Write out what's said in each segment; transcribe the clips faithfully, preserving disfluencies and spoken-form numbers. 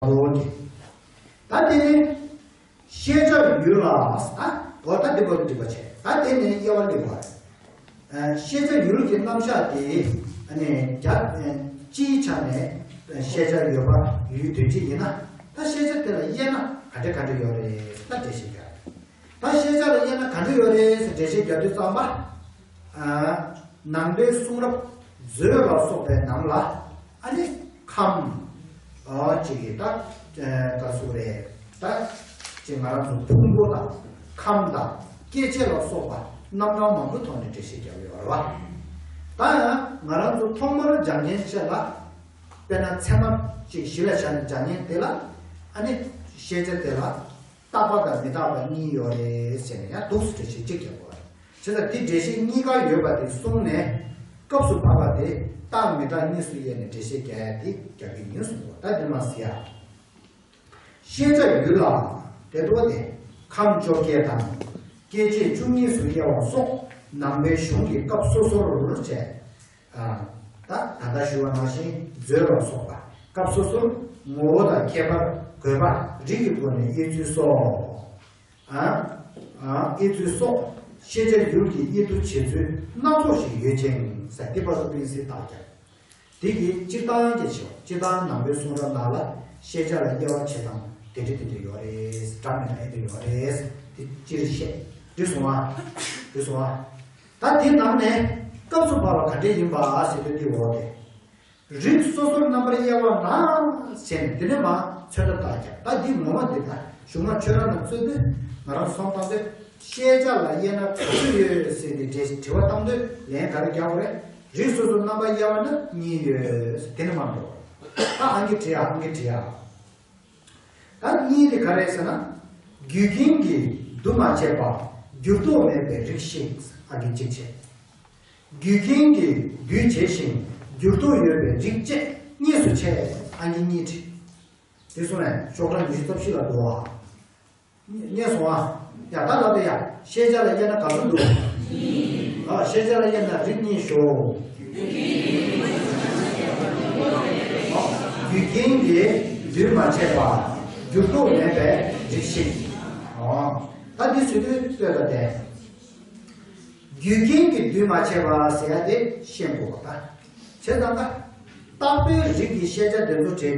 ལོ་གི། ད་དེ་ནི་ཤེས་བྱ་ཡུལ་ལ། ཨ། འོ་ད་འདི་བར་དུ་འགྲིག་པ་བྱས། ད་དེ་ནི་དབྱེ་བ་འདི་བར། ཨ། ཤེས་བྱ་ཡུལ་གྱི་རྣམ་གཞག་དེ། ཨ་ནི་རྒྱ། ཨ། སྤྱིའི་ཆ་ནས་ཤེས་བྱ་ཡོད་པ་ཡུལ་དོན་སྤྱི་ཡིན་ན། ད་ཤེས་བྱ་དེ་ལ་དབྱེ་ན་ག་འདྲ་ག་འདྲ་ཡོད་རེད། ད་འགྲེལ་བཤད་རྒྱག། ད་ཤེས་བྱ་ལ་དབྱེ་ན་ག་འདྲ་ཡོད་རེད་ཟེར་འགྲེལ་བཤད་རྒྱག་དུས་ཙམ་པ། ཨ། ནང་པའི་གསུང་རབ་མཛོད་ལ་སོགས་པའི་ནང་ལ། ཨ་ནི་ཁམས། ཨ། ཅིག་གིས་ད། ཨ། ག་སུ་རེད། ད་ཅིག་ང་རང་ཚོ་ཕུང་པོ་དང་ཁམས་དང་སྐྱེ་མཆེད་ལ་སོགས་པ་རྣམ་གྲངས་མང་པོའི་ཐོག་ནས་འགྲེལ་བཤད་རྒྱག་ཡོད་རེད་བ། ད་ཡང་ང་རང་ཚོ་ཐོག་མར་སྦྱང་མཁན་ཆེད་ལ། དཔེར་ན་ཚད་མ་ཅིག་གཞི་ལ་བཞག་ནས་སྦྱང་མཁན་དེ་ལ། ཨ་ནི་ཤེས་བྱ་དེ་ལ་རྟག་པ་དང་མི་རྟག་པ་གཉིས་ཡོད་རེད་ཟེར་ནས་ཡང་འདུག་སེ་འགྲེལ་བཤད་གཅིག་རྒྱག་དགོས་རེད། བྱས་ཙང་དེ་འགྲེལ་བཤད་གཉིས་ཀ་ཡོད་པ་དེ་གསུངས་ནས། སྐབས་སུ་བབ་པ་དེ་རྟག་མི་རྟག་གཉིས་སུ་དབྱེ་ནས་འགྲེལ་བཤད་རྒྱག་ཡ་དེ་རྒྱག་གི་ཡིན་གསུངས་པ། ད་དེ་མ་ཟེར་ཡ། ཤེས་བྱ་ཡུལ་ལ། དེ་འདྲ་བ་དེ་ཁམས་བཅོ་བརྒྱད་དང་སྐྱེ་མཆེད་བཅུ་གཉིས་སུ་དབྱེ་བ་སོགས་ནང་པའི་གཞུང་གི་སྐབས་སོ་སོར་བྱས། ཨ། ད་ད་ལྟ་ཞུ་བ་ནང་བཞིན་མཛོད་ལ་སོགས་པ་སྐབས་སོ་སོར་ངོ་བོ་དང་ཁྱད་པར་དགོས་པ་རིགས་ཀྱི་སྒོ་ནས་དབྱེ་ཚུལ་སོགས། ཨ། ཨ། དབྱེ་ཚུལ་སོགས་ཤེས་བྱ་ཡུལ་གྱི་དབྱེ་བསྡུ་བྱེད་ཚུལ་སྣ་ཚོགས་ཤིག་ཡོད་ཅིང་ཟེར། དེ་ཕར་ཚུར་སྤེལ་གཟིགས་བཏང་ཀྱང་། དེ་གི་སྤྱིར་བཏང་གི་ཆེ་བ། སྤྱིར་བཏང་ནང་པའི་གསུང་རབ་ནང་ལ་ཤེས་བྱ་ལ་དབྱེ་བ་ཕྱེ་སྟངས་དེ་འདྲ་དེ་འདྲ་ཡོད་རེད། འདྲ་མི་འདྲ་དེ་འདྲ་ཡོད་རེད། དེ་སྤྱིར་བཤད། འགྲིག་སོང་ཨ། འགྲིག་སོང་ཨ། ད་དེ་ནང་ནས་སྐབས་སུ་བབ་པ་ག་འདྲས་ཡིན་པ་ཟེར་དུས་དེ་འོག་དེ། རིགས་སོ་སོར་རྣམ་པར་དབྱེ་བ་ན་ཟེར་ནས་དེ་ནས་མར་མཚོན་རྟགས་བཏགས་ཀྱང་། ད་འདི་ངོ་མ་འདི་ད་གཞུང་ལ་ཆོས་ར་ན་རྩོད་དུས་ང་རང་སོང་བཏང་དུས། ཤེས་བྱ་ལ་དབྱེ་ན་ག་ཚོད་ཡོད་ཟེར་ནས་དྲི་དྲི་བ་བཏང་དུས་ལན་ག་རེ་རྒྱག་དགོས་རེད། རིགས་སོ་སོར་རྣམ་པར་དབྱེ་བ་ན་གཉིས་ཡོད་ཟེར། དེ་ནས་མར་འགྲོ། ད་ཨང་ཀི་བྲིས་ཡ། ཨང་ཀི་བྲིས་ཡ། ད་གཉིས་དེ་ག་རེ་ཟེར་ན། རྒྱུ་རྐྱེན་གྱིས་འདུས་མ་བྱས་པ་འགྱུར་ལྡོག་མེད་པའི་རིགས་ཤིག་ཨང་ཀི་གཅིག་བྱས། རྒྱུ་རྐྱེན་གྱིས་འདུས་བྱས་ཤིང་འགྱུར་ལྡོག་ཡོད་པའི་རིགས་བཅས་གཉིས་སུ་ཕྱེ། ཨང་ཀི་གཉིས་བྲིས། དེ་སོང་ནས་ཤོག་གྲངས་ཉི་ཤུ་རྩ་བཞི་ལ་འགྲོ་བ། རྙེད་སོང་ཨ། ཡ་ད་ལབ་དེ་ཡ། ཤེས་བྱ་ལ་དབྱེ་ན་ག་ཚོད་འདུག་ཨ། ཤེས་བྱ་ལ་དབྱེ་ན་རིགས་གཉིས་ཤོག་རྒྱུ་རྐྱེན་གྱིས་འདུས་མ་བྱས་པ་འགྱུར་ལྡོག་མེད་པའི་རིགས་ཤིག་ཨ། ད་འདི་ཟེར་དུས་ལྟོས་ད་དེ། རྒྱུ་རྐྱེན་གྱིས་འདུས་མ་བྱས་པ་ཟེར་ཡ་དེ་ཤེས་དགོས་པ། ད་བྱས་ཙང་ད། རྟག་པའི་རིགས་ཀྱི་ཤེས་བྱ་དེ་ཚོ་བྲལ་ཏེ་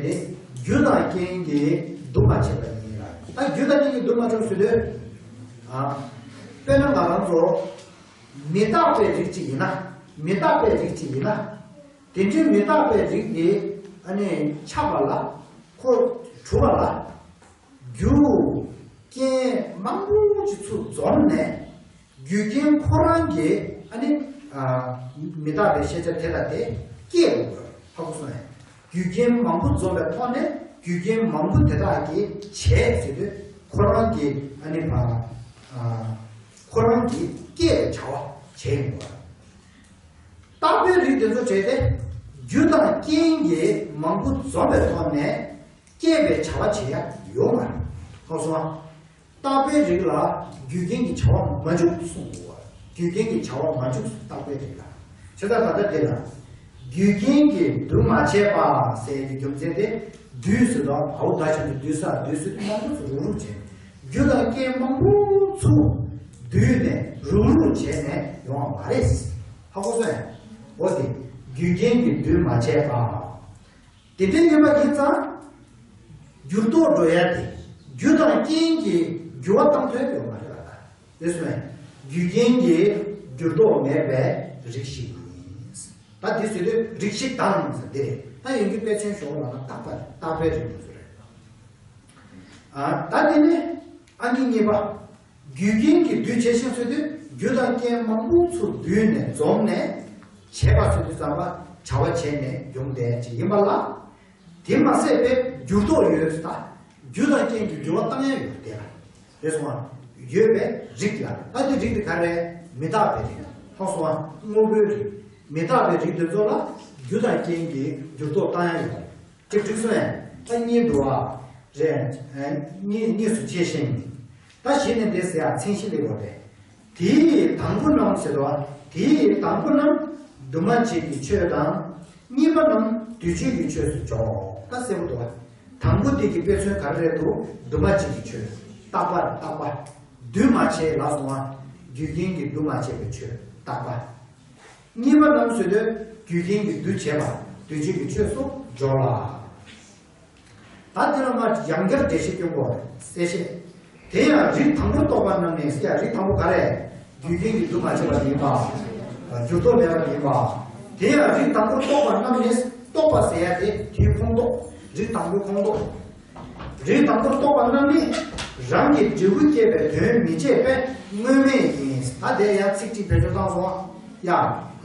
རྒྱུ་དང་རྐྱེན་གྱིས་འདུས་མ་བྱས་པ་ཡིན་ལ། ད་རྒྱུ་དང་རྐྱེན་གྱིས་འདུས་མ་བྱས་པ་ཟེར་དུས། ཨ། དཔེར་ན་ང་རང་ཚོ་མི་རྟག་པའི་རིགས་གཅིག་ཡིན་ན། མི་རྟག་པའི་རིགས་གཅིག་ཡིན་ན། དེ་འདྲའི་མི་རྟག་པའི་རིགས་དེ་ཨ་ནི་ཆགས་པ་ལ། ཁོ་གྲུབ་པ་ལ། རྒྱུ་རྐྱེན་མང་པོ་ཅིག་ཚུར་འཛོམས་ནས། རྒྱུ་རྐྱེན་ཁོ་རང་གིས་ཨ་ནི། ཨ། མི་རྟག་པའི་ཤེས་བྱ་དེ་དང་དེ་སྐྱེས་ཡོང་དགོས། ཧ་གོ་སོང་ངས། རྒྱུ་རྐྱེན་མང་པོ་འཛོམས་པའི་ཐོག་ནས་རྒྱུ་རྐྱེན་མང་པོ་དེ་དག་གིས་བྱས་ཟེར་དུས་ཁོ་རང་གིས་ཨ་ནི་བ། ཨ། ཁོ་རང་གིས་སྐྱེས་པའི་བྱ་བ་བྱས་ཡོང་དགོས། རྟག་པའི་རིགས་དེ་ཚོ་བྲལ་ཏེ་རྒྱུ་དང་རྐྱེན་གྱིས་མང་པོ་འཛོམས་པའི་ཐོག་ནས་སྐྱེས་པའི་བྱ་བ་བྱེད་ཡ་ཡོད་མ་རེད། ཧ་གོ་སོང་ངས། རྟག་པའི་རིགས་ལ་རྒྱུ་རྐྱེན་གྱི་བྱ་བ་མ་འཇུག་གསུངས་འདུག་བ། རྒྱུ་རྐྱེན་གྱི་བྱ་བ་མ་འཇུག་རྟག་པའི་རིགས་ལ། བྱས་ཙང་ད་ལྟ་དེ་ལ། རྒྱུ་རྐྱེན་གྱིས་འདུས་མ་བྱས་པ་ཟེར་གྱི་རྒྱུ་མཚན་དེ། འདུས་ཟེར་དུས་འ་བ་ད་ཞབས་ཀྱུ་འདུས་ས་འདུས་ཟེར་དུས་མང་པོ་ཚུར་རུག་རུག་བྱས། རྒྱུ་དང་རྐྱེན་མང་པོ་ཚུར་འདུས་ནས་རུག་རུག་བྱས་ནས་ཡོང་བ་མ་རེད། ཧ་གོ་སོང་ངས། འོ་དེ། རྒྱུ་རྐྱེན་གྱིས་འདུས་མ་བྱས་པ། དེ་འདྲའི་ཡིན་པ་ཡིན་ཙང་། འགྱུར་ལྡོག་འགྲོ་ཡ་དེ་རྒྱུ་དང་རྐྱེན་གྱིས་འགྱུར་བ་བཏང་ཐུབ་ཡོད་མ་རེད་པ། ད་དེ་སོང་ཡ། རྒྱུ་རྐྱེན་གྱིས་འགྱུར་ལྡོག་མེད་པའི་རིགས་ཤིག་ཡིན། ད་དེ་ཟེར་དུས་རིགས་ཤིག་དང་ཟེར་དེ་རེད། ད་ཡིན་རྒྱུ་དཔེ་མཚོན་ཞོག་ལབ་ན་རྟག་པ་རེད། རྟག་པའི་རིགས་དེ་ཚོ་རེད། ཨ། ད་དེ་ནས་ཨང་ཀི་གཉིས་པ། རྒྱུ་རྐྱེན་གྱིས་འདུས་བྱས་ཤིང་ཟེར་དུས་རྒྱུ་དང་རྐྱེན་མང་པོ་ཚུར་འདུས་ནས་འཛོམས་ནས་བྱས་པ་ཟེར་དུས་ཙམ་པ་བྱ་བ་བྱས་ནས་ཡོང་བསྡད་ཅིག་ཡིན་པ་ལ། དེ་མ་ཟད་པའི་འགྱུར་ལྡོག་ཡོད་ཟེར། ད་རྒྱུ་དང་རྐྱེན་གྱིས་འགྱུར་བ་བཏང་ཡ་ཡོད་དེ་ལ། རེད་སོང་ཨ། ཡོད་པའི་རིགས་ལ། ད་དེ་རིགས་དེ་ག་རེ། མི་རྟག་པའི་རིགས། ཧ་གོ་སོང་ཨ། དངོས་པོའི་རིགས། མི་རྟག་པའི་རིགས་དེ་ཚོ་ལ་རྒྱུ་དང་རྐྱེན་གྱིས་འགྱུར་ལྡོག་བཏང་ཡ་ཡོད། ཅིག་འགྲིག་སོང་ངས། ད་གཉིས་འདུག་ཨ། རེད། ཨ། གཉིས་གཉིས་སུ་ཕྱེ་ཞིང་། ད་གཞི་ནས་འདི་ཟེར་ཡ་མཚན་གཞི་སླེབས་པ་རེད། དེའི་དང་པོ་རྣམས་ཟེར་བ། དེའི་དང་པོ་རྣམས་འདུས་མ་བྱས་ཀྱི་ཆོས་དང་། གཉིས་པ་རྣམས་འདུས་བྱས་ཀྱི་ཆོས་སུ་འཇོག་ད་གསལ་པོ་འདུག་ཨ། དང་པོ་དེ་གི་དཔེ་མཚོན་ག་རེ་རེད་འདུག་འདུས་མ་བྱས་ཀྱི་ཆོས། རྟག་པ་རེད། རྟག་པ། འདུས་མ་བྱས་ལབ་སོང་ང་། རྒྱུ་རྐྱེན་གྱིས་འདུས་མ་བྱས་པའི་ཆོས་རྟག་པ། གཉིས་པ་ནམ་ཟེར་དུས་རྒྱུ་རྐྱེན་གྱིས་འདུས་བྱས་པ། འདུས་བྱས་ཀྱི་ཆོས་སུ་འཇོག་ལ། ད་དེ་ལ་མ་ཡང་བསྐྱར་འགྲེལ་བཤད་སྐྱོན་དགོས་རེད། གསལ་བཤད། དེ་ཡང་རིགས་དང་པོར་གཏོགས་པ་རྣམས་ནི། ཡ། རིགས་དང་པོ་ག་རེ། རྒྱུ་རྐྱེན་གྱིས་འདུས་མ་བྱས་པ་ཡིན་པ། འགྱུར་ལྡོག་མེད་པ་ཡིན་པ། དེ་ཡང་རིགས་དང་པོར་གཏོགས་པ་རྣམས་ནི། གཏོགས་པ་ཟེར་ཡ་དེ་དེའི་ཁོངས་གཏོགས། རིགས་དང་པོའི་ཁོངས་གཏོགས། རིགས་དང་པོར་གཏོགས་པ་རྣམས་ནི། རང་གི་འབྲས་བུ་སྐྱེད་པའི་དོན་མི་བྱེད་པས་དངོས་མེད་ཡིན། ད་དེ་ཡང་ཚིག་གཅིག་བེད་སྤྱོད་བཏང་སོང་། ཡ།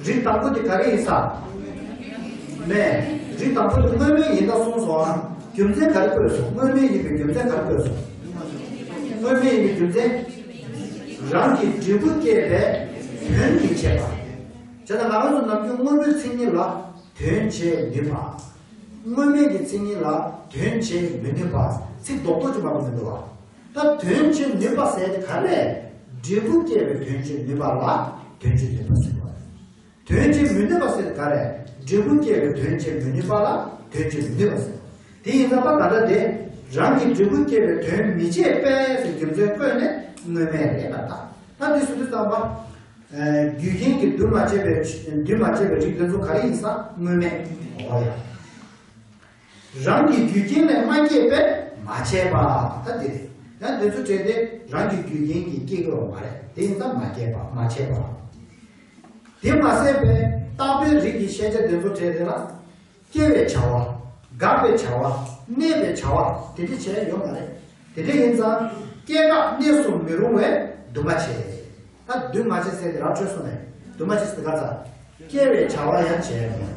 རིགས་དང་པོ་དེ་ག་རེ་ཡིན་ས། མེད། རིགས་དང་པོ་དེ་དངོས་མེད་ཡིན་ད་གསུངས་སོང་ཨ། རྒྱུ་མཚན་ག་རེ་བཀོད་སོང་། དངོས་མེད་ཡིན་པའི་རྒྱུ་མཚན་ག་རེ་བཀོད་སོང་། དངོས་མེད་ཡིན་པའི་རྒྱུ་མཚན། རང་གི་འབྲས་བུ་སྐྱེད་པའི་དོན་མི་བྱེད་པ། བྱས་ཙང་ང་རང་ཚོ་ནམ་རྒྱུན་དངོས་པོའི་མཚན་ཉིད་ལ་དོན་བྱེད་ནུས་པ། དངོས་མེད་ཀྱི་མཚན་ཉིད་ལ་དོན་བྱེད་མི་ནུས་པ། ཚིག་རྡོག་རྡོག་ཅིག་མ་གཏོགས་མི་འདུག་བ། ད་དོན་བྱེད་ནུས་པ་ཟེར་དེ་ག་རེ། འབྲས་བུ་སྐྱེད་པའི་དོན་བྱེད་ནུས་པ་ལ་དོན་བྱེད་ནུས་པ་ཟེར་བ་རེད། དོན་བྱེད་མི་ནུས་པ་ཟེར་དེ་ག་རེ། འབྲས་བུ་སྐྱེད་པའི་དོན་བྱེད་མི་ནུས་པ་ལ་དོན་བྱེད་མི་ནུས་པ་ཟེར། དེ་ཡིན་ཙང་ད་ལྟ་དེ་རང་གི་འབྲས་བུ་སྐྱེད་པའི་དོན་མི་བྱེད་པས་ཟེར་རྒྱུ་མཚན་བཀོད་ནས་དངོས་མེད་རེད་ལ། ད་ད་འདི་ཟེར་དུས་ཙམ་པ། རྒྱུ་རྐྱེན་གྱིས་འདུས་མ་བྱས་པའི། འདུས་མ་བྱས་པའི་རིགས་དེ་ཚོ་ག་རེ་ཡིན་ས། དངོས་མེད། འོ་ཡ། རང་གི་རྒྱུ་རྐྱེན་ལས་མ་སྐྱེས་པས་མ་བྱས་པ། ད་དེ་རེད། ཡང་དེ་ཚོ་བྲལ་ཏེ་རང་གི་རྒྱུ་རྐྱེན་གྱིས་སྐྱེ་དགོས་པ་མ་རེད། དེ་ཡིན་ཙང་མ་སྐྱེས་པ། མ་བྱས་པ། དེ་མ་ཟད་པའི་རྟག་པའི་རིགས་ཀྱི་ཤེས་བྱ་དེ་ཚོ་བྲལ་ཏེ་ལ། སྐྱེ་བའི་བྱ་བ། འགག་པའི་བྱ་བ། གནས་པའི་བྱ་བ་དེ་འདྲ་བྱས་ཡོད་མ་རེད། དེ་འདྲ་ཡིན་ཙང་། སྐྱེ་འགག་གནས་སུ་མི་རུང་བས་འདུས་མ་བྱས། ད་འདུས་མ་བྱས་ཟེར་དེ་ར་འཕྲོད་སོང་ནས། འདུས་མ་བྱས་ཟེར་ག་ཚ། སྐྱེ་བའི་བྱ་བ་ཡང་བྱས་མེད།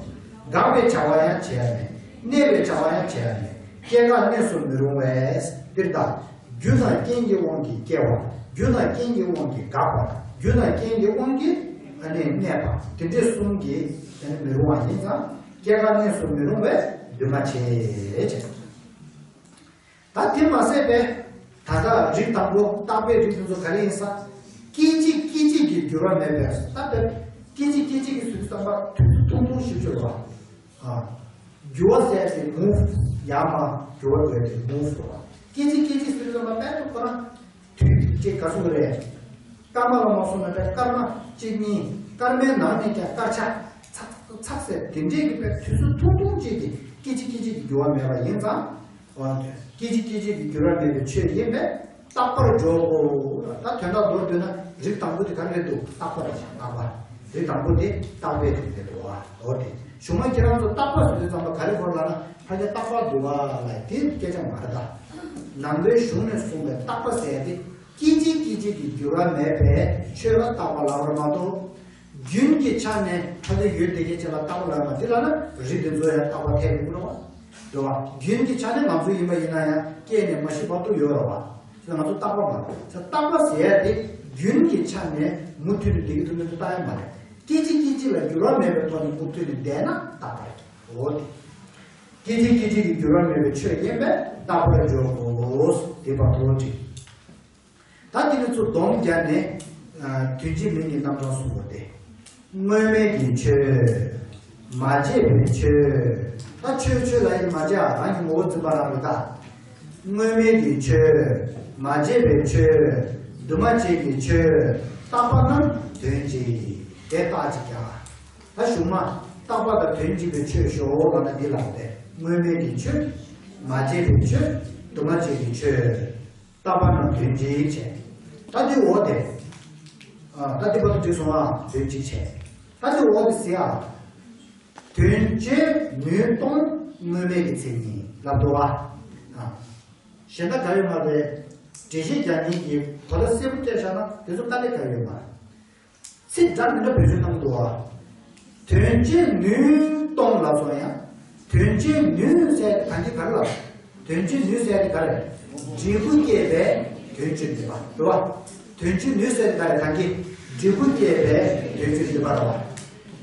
འགག་པའི་བྱ་བ་ཡང་བྱས་མེད། གནས་པའི་བྱ་བ་ཡང་བྱས་མེད། སྐྱེ་འགག་གནས་སུ་མི་རུང་བས། འདིར་ད། རྒྱུ་དང་རྐྱེན་གྱི་དབང་གིས་སྐྱེ་བ། རྒྱུ་དང་རྐྱེན་གྱི་དབང་གིས་འགག་པ། རྒྱུ་དང་རྐྱེན་གྱི་དབང་གིས་ཨ་ནི་གནས་པ། དེ་འདྲའི་གསུམ་གྱིས་ཨ་ནི་མི་རུང་བ་ཡིན་ཙང་། སྐྱེ་འགག་གནས་སུ་མི་རུང་བས་འདུས་མ་བྱས་བྱས། ད་དེ་མ་ཟད་པས། ད་ལྟ་རིགས་དང་པོ་རྟག་པའི་རིགས་དེ་ཚོ་ག་རེ་ཡིན་ས། སྐད་ཅིག་སྐད་ཅིག་གིས་འགྱུར་བ་མེད་པས། ད་ལྟ་སྐད་ཅིག་སྐད་ཅིག་གིས་ཟེར་དུས་ཙམ་པ་དུས་ཚོད་ཐུང་ཐུང་ཞིག་བྱོས་པ། ཨ། འགྱུར་བ་ཟེར་ཏེ་མུ་བ་ཡར་མར་འགྱུར་བ་ཟེར་ཏེ་མུ་བ་ཟེར་བ། སྐད་ཅིག་སྐད་ཅིག་ཟེར་དུས་ཙམ་པ་དཔེ་ཐུབ་ཁོ་ན། དུས་ཅིག་ག་ཚོད་རེད། སྐར་མ་ལ་མ་སོང་ན་པའི་སྐར་མ་གཅིག་གཉིས། སྐར་མའི་ནང་ནས་ཀྱང་སྐར་ཆ་ཚག་ཚག་ཚག་ཟེར་དེ་འདྲས་ཀྱི་པའི་དུས་ཚོད་ཐུང་ཐུང་གཅིག་གི་སྐད་ཅིག་སྐད་ཅིག་གི་འགྱུར་བ་མེད་པ་ཡིན་ཙང་། སྐད་ཅིག་སྐད་ཅིག་གི་འགྱུར་བ་མེད་པའི་ཆོས་ཡིན་པས་རྟག་པར་འཇོག་གོ། ད་དོན་དག་མདོར་བསྡུས་ན་རིགས་དང་པོ་དེ་ག་རེ་རེད་འདུག་རྟག་པ་རེད། རྟག་པ། རིགས་དང་པོ་དེ་རྟག་པའི་རིགས་རེད་འདུག་བ། འོ་དེ་གཞུང་མ་ཁྱེད་རང་ཚོ་རྟག་པ་ཟེར་དུས་ཙམ་པ་ག་རེ་བོར་ལབ་ན་ཕ་གི་རྟག་པ་འདུག་བ་ལ་དེ་སྐད་ཆ་མ་རེད་ད། ནང་པའི་གཞུང་ནས་གསུངས་པའི་རྟག་པ་ཟེར་ཡ་དེ། སྐད་ཅིག་སྐད་ཅིག་གི་འགྱུར་བ་མེད་པའི་ཆོས་ལ་རྟག་པ་ལབ་པར་མ་གཏོགས། རྒྱུན་གྱི་ཆ་ནས་ཕ་གི་ཡུལ་དེ་གའི་ཆ་ལ་རྟག་པ་ལབ་པ་དེ་ལ་ན་རིགས་དེ་ཚོ་ཡང་རྟག་པ་ཐལ་རེད་འདུག་རེད་བ། རེད་བ། རྒྱུན་གྱི་ཆ་ནས་ང་ཚོ་ཡིན་པ་ཡིན་ན་ཡང་སྐྱེས་ནས་མ་ཤི་བར་དུ་ཡོད་རེད་བ། ད་ང་ཚོ་རྟག་པ་མ་རེད། ད་རྟག་པ་ཟེར་ཡ་དེ་རྒྱུན་གྱི་ཆ་ནས་མུ་མཐུད་ནས་བསྡད་ཀྱི་འདུག་མི་འདུག་ལྟ་ཡ་མ་རེད། སྐད་ཅིག་སྐད་ཅིག་ལ་འགྱུར་བ་མེད་པའི་ཐོག་ནས་མུ་མཐུད་ནས་བསྡད་ན་རྟག་པ་རེད། འོ་དེ། སྐད་ཅིག་སྐད་ཅིག་གི་འགྱུར་བ་མེད་པའི་ཆོས་ཡིན་པས་རྟག་པར་འཇོག་གོ། དེ་བར་དུ་འགྲིག་ད་དེ་ནི་ཚུར་སྡོམ་བརྒྱབ་ནས། ཨ། དོན་སྤྱི་མིང་གི་རྣམ་གྲངས་གསུངས་པ་སྟེ། དངོས་མེད་ཀྱི་ཆོས། མ་བྱས་པའི་ཆོས། ད་ཆོས་ཆོས་ལ་ཡིན་མ་བྱས་རང་གི་ངོ་བོ་འཛིན་པ་རང་རེད་ད། དངོས་མེད་ཀྱི་ཆོས། མ་བྱས་པའི་ཆོས། འདུས་མ་བྱས་ཀྱི་ཆོས། རྟག་པ་རྣམས་དོན་གཅིག་དེ་རྟགས་གཅིག་ཀྱང་། ད་གཞུང་མ། རྟག་པ་དང་དོན་གཅིག་པའི་ཆོས་ཤོག་ལབ་ན་འདི་ལ་སྟེ། དངོས་མེད་ཀྱི་ཆོས། མ་བྱས་པའི་ཆོས། འདུས་མ་བྱས་ཀྱི་ཆོས། རྟག་པ་རྣམས་དོན་གཅིག་བྱས། ད་འདི་འོ་དེ། ཨ། ད་འདི་བར་དུ་འགྲིག་སོང་ང་། དོན་གཅིག་བྱས། ད་འདི་འོ་དེ་ཟེར་ཨ། དོན་བྱེད་ནུས་སྟོང་དངོས་མེད་ཀྱི་མཚན་ཉིད་ལབ་འདུག་ཨ། ཨ། གཞན་དག་ག་ཡོད་མ་རེད། འགྲེལ་བཤད་རྒྱག་མཁན་གྱིས་གོ་བརྡ་གསལ་པོ་སྤྲད་བཞག་ན་དེ་ཚོ་དཀའ་ལས་ག་ཡོད་མ་རེད། ཚིག་འདྲ་མི་འདྲ་བེད་སྤྱོད་གཏོང་གི་འདུག་བ། དོན་བྱེད་ནུས་སྟོང་ལབ་སོང་ཡང་། དོན་བྱེད་ནུས་ཟེར་ཡ་དེ་གང་གི་ག་རེ་ལབ། དོན་བྱེད་ནུས་ཟེར་ཡ་དེ་ག་རེ། འབྲས་བུ་སྐྱེད་པའི་དོན་བྱེད་ནུས་པ་རེད་བ། དོན་བྱེད་ནུས་ཟེར་ཡ་དེ་ག་རེ། གང་གི་འབྲས་བུ་སྐྱེད་པའི་དོན་བྱེད་ནུས་པ་རེད་བ།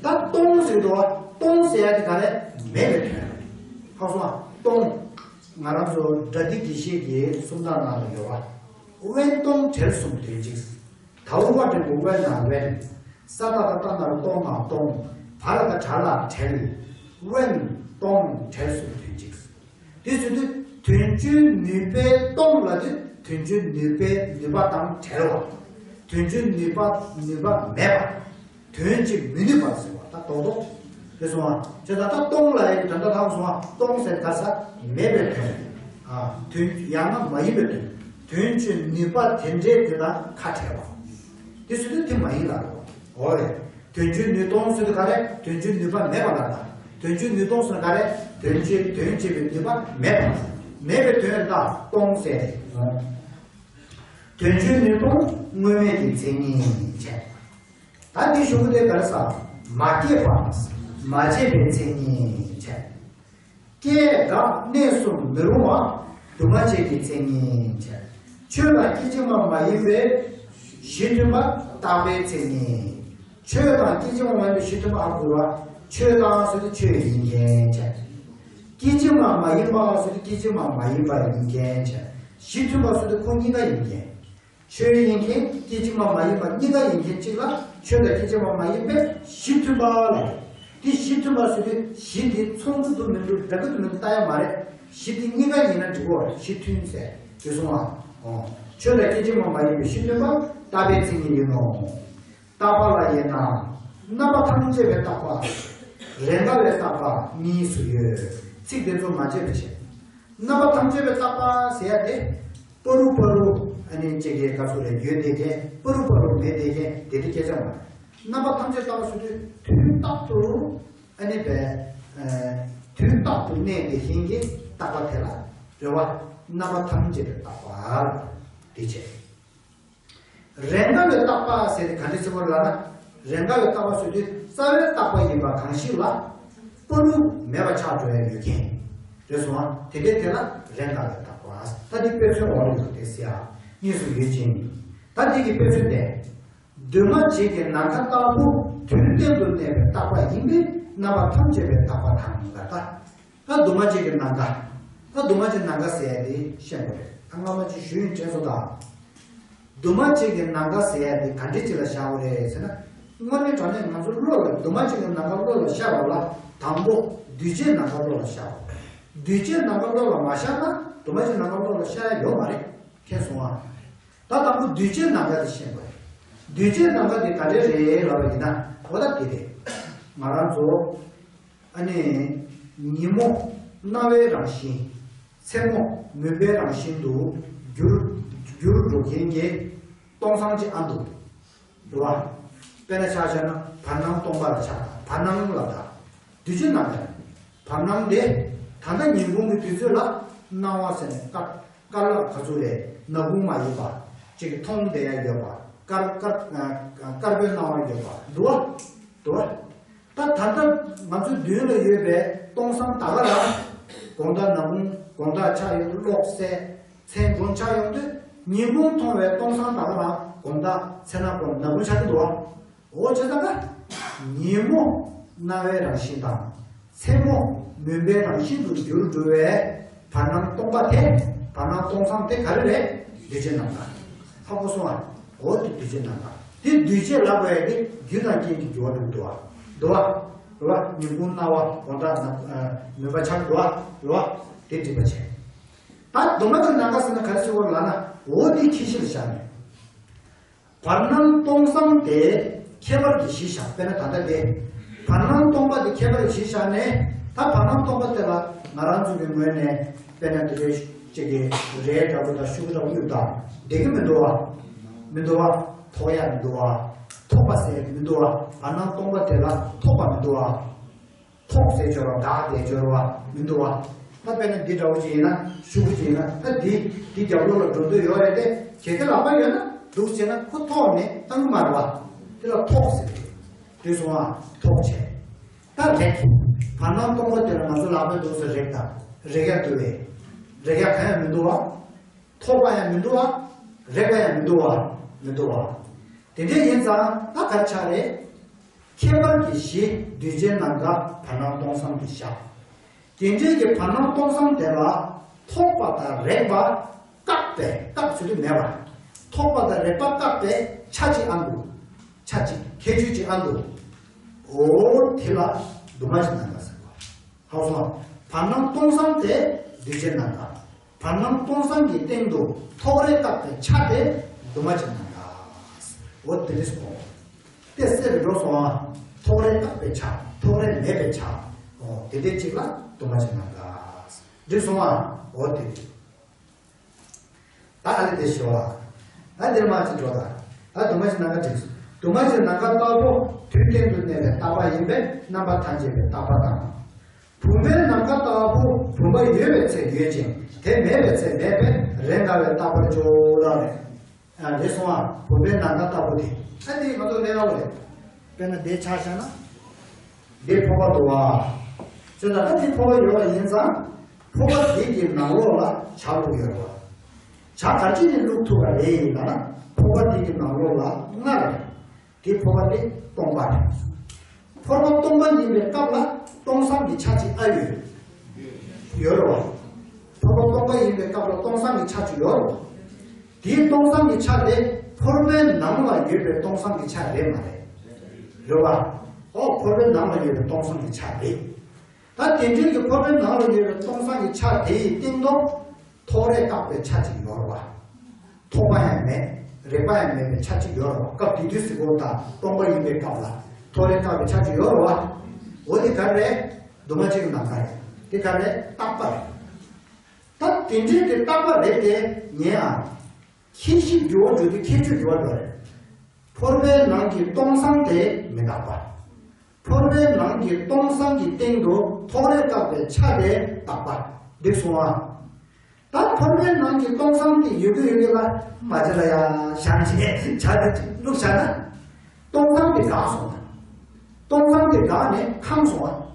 ད་སྟོང་ཟེར་གི་འདུག་བ། སྟོང་ཟེར་ཡ་དེ་ག་རེ། མེད་པའི་དོན་རེད། ཧ་གོ་སོང་ང་། སྟོང་། ང་རང་ཚོ་སྒྲ་སྡུད་དགེ་བཤེས་ཀྱི་སུམ་རྟགས་ནང་ལ་ཡོད་བ། དབེན་སྟོང་བྲལ་གསུམ་དོན་གཅིག་དའོ་བ་འདྲེན་པོ་དབེན་ན་དབེན། ས་ཏ་བཏགས་སྟ་ན་རོ་སྟོ་ང་སྟོང་། བ་ར་བཏགས་སྦྲ་ལ་བྲལ། དབེན་སྟོང་བྲལ་གསུམ་དོན་གཅིག་དེ་ཟེར་དུས་ དོན་སྤྱིའི་ནུས་པས་སྟོང་ལབ་དུས་དོན་སྤྱིའི་ནུས་པའི་ནུས་པ་དང་བྲལ་བ། དོན་སྤྱིའི་ནུས་པ་ནུས་པ་མེད་པ། དོན་གྱི་མི་ནུས་པ་ཟེར་བ་ད་རྡོག་རྡོག་རེད་སོང་བ། བྱས་ཙང་ད་སྟོང་ལབ་ཡག་གི་དོན་དག་ལྷག་སོང་བ། སྟོང་ཟེར་ག་ས་མེད་པའི་དོན། ཨ། དོན་ཡང་ན་མ་ཡིན་པའི་དོན། དོན་གྱི་ནུས་པ་དེ་འདྲའི་དེ་དང་ཁ་བྲལ་བ། དེ་ཟེར་དུས་དེ་མ་ཡིན་ལ། འོ་རེད། དོན་གྱི་ནུས་སྟོང་ཟེར་དུས་ག་རེ། དོན་གྱི་ནུས་པ་མེད་པ་ལ་ད། དོན་གྱི་ནུས་སྟོང་ཟེར་ག་རེ། དོན་གྱི་དོན་བྱེད་པའི་ནུས་པ་མེད་པ། མེད་པའི་དོན་ད་སྟོང་ཟེར། དོན་གྱི་ནུས་སྟོང་དངོས་མེད་ཀྱི་མཚན་ཉིད་བྱས། ད་འདི་གཞུང་དེ་ག་རེ་ཟེར། མ་སྐྱེས་པ། མ་བྱས་པའི་མཚན་ཉིད་བྱས། སྐྱེ་འགག་གནས་གསུམ་མི་རུང་བ། འདུས་མ་བྱས་ཀྱི་མཚན་ཉིད་བྱས། ཆོས་དང་སྐད་ཅིག་མ་མ་ཡིན་པའི་གཞི་མཐུན་པ་རྟག་པའི་མཚན་ཉིད། ཆོས་དང་སྐད་ཅིག་མ་མ་ཡིན་པའི་གཞི་མཐུན་པ་ཧ་གོ་བ། ཆོས་དང་ཟེར་དུས་ཆོས་ཡིན་མཁན་བྱས། སྐད་ཅིག་མ་མ་ཡིན་པ་ཟེར་དུས་སྐད་ཅིག་མ་མ་ཡིན་པ་ཡིན་མཁན་བྱས། གཞི་མཐུན་པ་ཟེར་དུས་ཁོ་གཉིས་ཀ་ཡིན་མཁན། ཆོས་ཡིན་མཁན་སྐད་ཅིག་མ་མ་ཡིན་པ་གཉིས་ཀ་ཡིན་མཁན་གཅིག་ལ་ཆོས་དང་སྐད་ཅིག་མ་མ་ཡིན་པའི་གཞི་མཐུན་པ་ལབ། དེ་གཞི་མཐུན་པ་ཟེར་དུས་གཞི་དེ་ཚོགས་འདུ་འདུ་མི་འདུ་འདྲ་གི་འདུ་མི་འདུ་ལྟ་ཡ་མ་རེད། གཞི་དེ་གཉིས་ཀ་ཡིན་ན་འགྲིག་གོ། གཞི་མཐུན་ཟེར་དེ་སོང་ཨ། ཨོ། ཆོས་དང་སྐད་ཅིག་མ་མ་ཡིན་པའི་གཞི་མཐུན་པ་རྟག་པའི་མཚན་ཉིད་ཡིན་ནོ། རྟག་པ་ལ་དབྱེ་ན། རྣམ་པ་ཐམས་ཅད་པའི་རྟག་པ། རེས་འགའ་བའི་རྟག་པ་གཉིས་སུ་ཡོད། ཚིག་དེ་ཚོ་མ་བརྗེད་པ་བྱེད། རྣམ་པ་ཐམས་ཅད་པའི་རྟག་པ་ཟེར་ཡ་དེ། པ་རུ་པ་རུ་ཨ་ནི་ཅིག་གི་སྐབས་སུ་ལས་ཡོད་བསྡད་མཁན། པ་རུ་པ་རུ་མེད་བསྡད་མཁན་དེ་འདྲ་སྐད་ཆ་མ་རེད། རྣམ་པ་ཐམས་ཅད་རྟག་པ་ཟེར་དུས་དུས་རྟག་ཏུ་ཨ་ནི་བས། དུས་རྟག་ཏུ་གནས་དེ་བཞིན་གྱི་རྟག་པ་དེ་ལ་རེད་བ། རྣམ་པ་ཐམས་ཅད་པའི་རྟག་པ་དེ་བྱས། རེས་འགའ་བའི་རྟག་པ་ཟེར་ཏེ་ག་འདྲ་ཟེར་བ་ལབ་ན། རེས་འགའ་བའི་རྟག་པ་ཟེར་དུས་རྩ་བའི་རྟག་པ་ཡིན་པ་གང་ཞིག་ལ། པ་རུ་མེད་པ་ཆགས་འགྲོ་ཡ་ཡོད་མཁན། རེད་སོང་ཨ། དེ་འདྲའི་དེ་ལ་རེས་འགའ་བའི་རྟག་པ། ད་འདི་དཔེ་མཚོན་འོག་ལ་ཡོད་དེ་ཟེར་ཨ། གཉིས་སུ་ཡོད་ཅིང་། ད་འདི་གི་དཔེ་མཚོན་དེ། འདུས་མ་བྱས་ཀྱི་ནམ་མཁའ་ལྟ་བུ་དུས་གཏན་དུ་གནས་པའི་རྟག་པ་ཡིན་པས་རྣམ་པ་ཐམས་ཅད་པའི་རྟག་པ་དང་ལ་ད། ད་འདུས་མ་བྱས་ཀྱི་ནམ་མཁའ། ད་འདུས་མ་བྱས་ནམ་མཁའ་ཟེར་ཡ་དེ་ཤེས་དགོས་རེད། ད་སྔ་མ་ཅིག་ཞུས་ཡིན་དྲན་སོང་ད། འདུས་མ་བྱས་ཀྱི་ནམ་མཁའ་ཟེར་ཡ་དེ་ག་འདྲ་ཅིག་ལ་བཞག་དགོས་རེད་ཟེར་ན། དངོས་གནས་དྲང་གནས་ང་ཚོ་བློ་ལ་འདུས་མ་བྱས་ཀྱི་ནམ་མཁའ་བློ་ལ་ཤར་བ་ལ་དང་པོ་འདུས་བྱས་ནམ་མཁའ་བློ་ལ་ཤར་བ། འདུས་བྱས་ནམ་མཁའ་བློ་ལ་མ་ཤར་ན་འདུས་མ་བྱས་ནམ་མཁའ་བློ་ལ་ཤར་ཡ་ཡོད་མ་རེད། མཁྱེན་སོང་ཨ། ད་དང་པོ་འདུས་བྱས་ནམ་མཁའ་དེ་ཤེས་དགོས་རེད། འདུས་བྱས་ནམ་མཁའ་དེ་ག་འདྲ་རེད་ལབ་པ་ཡིན་ན་འོ་ད་དེ་རེད། ང་རང་ཚོ་ཨ་ནི་ཉིན་མོ་རྣ་བའི་རང་བཞིན། མཚན་མོ་མུན་པའི་རང་བཞིན་དུ་འགྱུར་འགྱུར་འགྲོ་མཁན་གྱི་སྟོང་སང་ཅིག་ཨ་འདུག་འདུག་བ། དཔེར་ན་ཆ་བཞག་ན་བར་སྣང་སྟོང་པ་ལ་ཆགས། བར་སྣང་ལ་ད་འདུས་བྱས་རྣམ་པར། བར་སྣང་དེ་ད་ལྟ་ཉིན་གུང་གི་དུས་ཚོད་ལ་སྣང་བ་ཟེར་ནས་དཀར་དཀར་ལ་ག་ཚོད་རེད། ནག་ཁུང་མ་ཡོད་པ། ཅིག་མཐོང་བསྡད་ཡ་ཡོད་པ། དཀར་དཀར་དཀར་པོའི་སྣང་བ་ཡོད་པ་འདུག་བ། འདུག་བ། ད་ད་ལྟ་ང་ཚོའི་མདུན་ལ་ཡོད་པའི་སྟོང་སང་ད་ག་རང་། དགོང་དག་ནག་ཁུང་དགོང་དག་ཆགས་ཡོང་དུས་གློག་གསལ། མཚན་དགོང་ཆགས་ཡོང་དུས་ཉིན་གུང་མཐོང་བའི་སྟོང་སང་ད་ག་རང་དགོང་དག་མཚན་ནག་གུང་ནག་ཁུང་ཆགས་ཀྱི་འདུག་བ། འོ་བྱས་ཙང་ཀ། ཉིན་མོ་རྣ་བའི་རང་བཞིན་དང་། མཚན་མོ་མུན་པའི་རང་བཞིན་དུ་འགྱུར་འགྲོ་བའི་བར་སྣང་སྟོང་པ་དེ། བར་སྣང་སྟོང་སང་དེ་ག་རེ་རེད། འདུས་བྱས་རྣམ་པ། ཧ་གོ་སོང་ཨ། འོ་དེ་འདུས་བྱས་རྣམ་པ། དེ་འདུས་བྱས་ལབ་དགོས་ཡ་དེ་རྒྱུ་དང་རྐྱེན་གྱི་འགྱུར་བ་རེད་འདུག་བ། འདུག་བ། རེད་བ། ཉིན་གུང་རྣ་བ་དགོང་དག་ནག་མུན་པ་ཆགས་འདུག་བ། རེད་བ། དེ་འགྲིག་པ་བྱས། ད་འདུས་མ་བྱས་ནམ་མཁའ་ཟེར་ན་ག་རེ་ཟེར་བ་ལབ་ན་འོ་དེ་ཁྱད་གཞི་ལ་བཞག་ནས། བར་སྣང་སྟོང་སང་དེ་ཁྱད་པར་གྱི་གཞི་བཞག་དཔེར་ན་ད་ལྟ་དེ། བར་སྣང་སྟོང་པ་དེ་ཁྱད་པར་གྱི་གཞི་བཞག་ནས་ད་བར་སྣང་སྟོང་པ་དེ་ལ་ང་རང་ཚོ་གི་ངོས་ནས་དཔེར་ན་དེ་འདྲའི་ཅིག་གི་རས་འདྲ་པོ་དང་ཤུ་གུ་འདྲ་པོ་གཡུག་དང་བསྡད་ཀྱི་མི་འདུག་བ། མི་འདུག་བ། ཐོགས་ཡ་མི་འདུག་བ། ཐོགས་པ་ཟེར་མི་འདུག་བ། བར་སྣང་སྟོང་པ་དེ་ལ་ཐོགས་པ་མི་འདུག་བ། ཐོགས་ཟེར་སྦྱོར་བ་དག་དེ་སྦྱོར་བ་མི་འདུག་བ། ད་དཔེར་ན་འདི་འདྲ་བོ་ཅིག་ཡིན་ན་ཤུ་གུ་ཅིག་ཡིན་ན་ད་འདི་འདི་རྒྱབ་ལོགས་ལ་འགྲོ་འདོད་ཡོད་རེད་དེ་གལ་ཏེ་ལག་པ་ཡོད་ན་འདུག་ཟེར་ན་ཁོ་ཐོགས་ནས་བཏང་གི་མ་རེད་བ། དེ་ལ་ཐོགས་ཟེར་རེད། དེ་སོང་ཨ་ཐོགས་བྱས། ད་རེག་བར་སྣང་སྟོང་པ་དེ་ལ་ང་ཚོ་ལག་པས་འདུག་ཟེར་རེག་དང་རེག་ཡ་འདུག་བས། རེག་ཡ་གང་ཡང་མི་འདུག་བ། ཐོགས་པ་ཡང་མི་འདུག་བ། རེག་པ་ཡང་མི་འདུག་བ། མི་འདུག་བ། དེ་འདྲ་ཡིན་ཙང་ད་ག་རེ་ཆགས་རེད། ཁྱད་པར་གྱི་གཞི་འདུས་བྱས་ནམ་མཁའ་བར་སྣང་སྟོང་སང་དུ་བཞག་དེ་འདྲའི་གི་བར་སྣང་སྟོང་སང་དེ་ལ་ཐོགས་པ་དང་རེག་པ་བཀག་པས་བཀག་ཟེར་དུས་མེད་པ། ཐོགས་པ་དང་རེག་པ་བཀག་པའི་ཆ་གཅིག་ཨ་འདུག་ཆ་གཅིག་ཁྱད་ཆོས་གཅིག་ཨ་འདུག་འོ་དེ་ལ་འདུས་མ་བྱས་ནམ་མཁའ་ཟེར་བ། ཧ་གོ་སོང་། བར་སྣང་སྟོང་སང་དེ་འདུས་བྱས་ནམ་མཁའ། གར་སྣང་སྟོང་སང་གི་སྟེང་དུ་ཐོགས་རེག་བཏགས་པའི་ཆ་དེ་འདུས་མ་བྱས་ནམ་མཁའ། འོ་དེ་འདྲས་གོ། དེ་གསལ་རུ་འགྲོ་སོང་ཨ། ཐོགས་རེག་བཏགས་པའི་ཆ། ཐོགས་རེག་མེད་པའི་ཆ། འོ་དེ་འདྲས་གཅིག་ལ་འདུས་མ་བྱས་ནམ་མཁའ། འགྲིག་སོང་ཨ། འོ་དེ། ད་ཨ་ནི་དེ་ཞོ་ཨ། ཨ་འདིར་མ་ཅིག་འགྲོ་ད། ཨ་འདུས་མ་བྱས་ནམ་མཁའ་འགྲིག་སོང་། འདུས་མ་བྱས་ནམ་མཁའ་ལྟ་བུ་དུས་གཏན་དུ་གནས་པའི་རྟག་པ་ཡིན་པས་རྣམ་པ་ཐམས་ཅད་པའི་རྟག་པ་དང་། བུམ་པའི་ནམ་མཁའ་ལྟ་བུ་བུམ་པ་ཡོད་པའི་ཚེ་ཡོད་ཅིང་དེ་མེད་པའི་ཚེ་མེད་པས་རེས་འགའ་བའི་རྟག་པར་འཇོག་ལ་རེད། ཨ་རེད་སོང་ཨ། བུམ་པའི་ནམ་མཁའ་ལྟ་བུ་དེ། ཨ་འདི་ང་ཚོ་ལས་སླ་བོ་རེད། དཔེར་ན་འདི་ཆ་བཞག་ན། འདི་ཕོར་པ་འདུག་བ། ཅེ་ན་ཨ་འདི་ཕོར་པ་ཡོད་པ་ཡིན་ཙང་། ཕོར་པ་འདི་གི་ནང་ལོགས་ལ་ཇ་བླུགས་ཡོད་རེད་བ། ཇ་ག་ཅི་ནས་བླུགས་ཐུབ་པ་རེད་ཡིན་ལ་ན། ཕོར་པ་འདི་གི་ནང་ལོགས་ལ་མངར་རེད། དེ་ཕོར་པ་དེ་སྟོང་པ་རེད། ཕོར་པ་སྟོང་པ་ཡིན་པའི་སྐབས་ལ་སྟོང་སང་གི་ཆ་གཅིག་ཨ་ཡོད། ཡོད་རེད་བ། ཕོར་པ་སྟོང་པ་ཡིན་པའི་སྐབས་ལ་སྟོང་སང་གི་ཆ་གཅིག་ཡོད་རེད་བ། དེའི་སྟོང་སང་གི་ཆ་དེ་ཕོར་པའི་ནང་ལ་ཡོད་པའི་སྟོང་སང་གི་ཆ་རེད་མ་རེད། རེད་བ། ཨོ་ཕོར་པའི་ནང་ལ་ཡོད་པའི་སྟོང་སང་གི་ཆ་རེད། ད་དེ་འདྲའི་གི་ཕོར་པའི་ནང་ལ་ཡོད་པའི་སྟོང་སང་གི་ཆ་དེ་ཡི་སྟེང་དུ། ཐོགས་རེག་བཏགས་པའི་ཆ་གཅིག་ཡོད་རེད་བ། ཐོགས་པ་ཡང་མེད། རེག་པ་ཡང་མེད་པའི་ཆ་གཅིག་ཡོད་རེད་བ། སྐབས་དེ་དུས་སུ་གོ་ད་སྟོང་པ་ཡིན་པའི་སྐབས་ལ་ཐོགས་རེག་བཏགས་པའི་ཆ་གཅིག་ཡོད་རེད་བ། འོ་དེ་ག་རེད། འདུས་མ་བྱས་ཀྱི་ནམ་མཁའ་རེད། དེ་ག་རེད། རྟག་པ་རེད། ད་དེ་འདྲའི་དེ་རྟག་པ་རེད་དེ་ངས་ཨ། ཁྱད་གཞི་འགྱུར་བ་འགྲོ་དུས་ཁྱད་ཆོས་འགྱུར་བ་འགྲོ་རེད། ཕོར་པའི་ནང་གི་སྟོང་སང་དེ་མི་རྟག་པ། ཕོར་པའི་ནང་གི་སྟོང་སང་གི་སྟེང་དུ་ཐོགས་རེག་བཏགས་པའི་ཆ་དེ་རྟག་པ། འགྲིག་སོང་ཨ། ད་ཕོར་པའི་ནང་གི་སྟོང་སང་དེ་ཡོད་ཀྱི་ཡོད་ཀྱི་ལ་མ་བྱེད་ལ་ཡ་བཞག་བྱས་ཆ་དེ་བླུགས་བཞག་ན། སྟོང་སང་དེ་འགག་སོང་ཨ། སྟོང་སང་དེ་འགག་ནས་ཁམས་སོང་བ།